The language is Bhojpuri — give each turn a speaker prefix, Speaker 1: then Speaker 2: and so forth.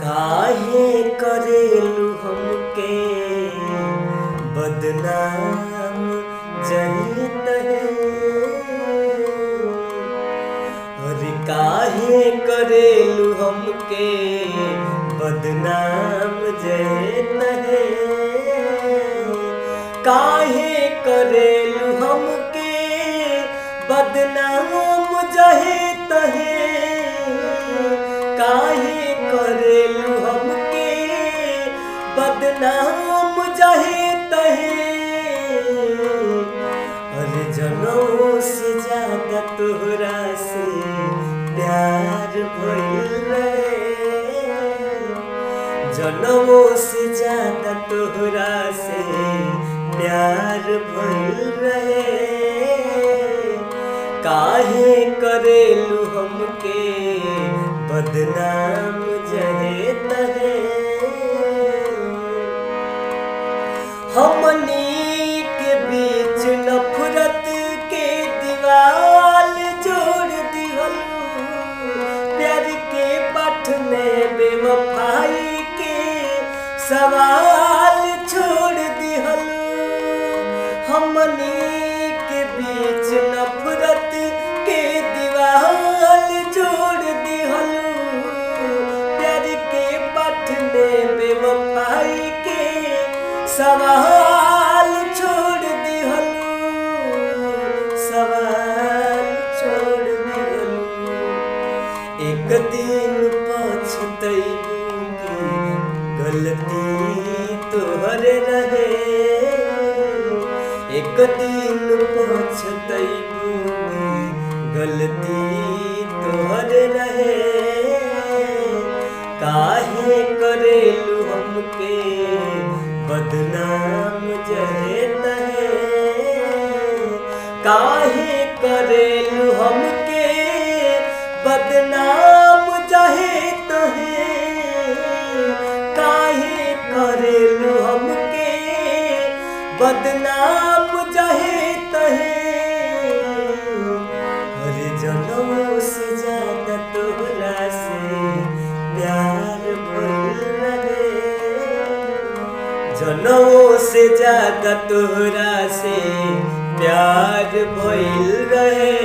Speaker 1: काहे करेलू हमके बदनाम जही तहे। अरे काहे करेलू हमके बदनाम जहे तहे। काहे करेलू हमके बदनाम जहे तहे। काहे करेलू हमके बदनाम जहे तहे। अरे जनों से ज्यादा तोहरा से प्यार भइल रहे। जनमों से ज्यादा तोहरा से प्यार भइल रहे। काहे करेलू हमके बदनाम जहे तहे। हमनी के बीच नफरत के दीवार जोड़ दिहलू। प्यार के पाठ में बेवफाई के सवाल छोड़ दिहलू। हमनी के बीच नफरत के दीवार जोड़ दिहलू। प्यार के पाठ में बेवफाई के सवाल छोड़ दिहलू। सवाल छोड़ दिहलू। एक दिन पछतैबू की गलती तोहरे रहे। एक दिन पछतैबू की गलती तोहरे रहे। काहे करेलू हमके बदनाम जहे तहे। काहे करेलू हमके बदनाम जहे तहे। काहे करेलू हमके बदनाम जहे तहे। अरे जनमों से ज्यादा तोहरा से प्यार भइल रहे। जनमों से ज्यादा तोहरा से प्यार भइल रहे।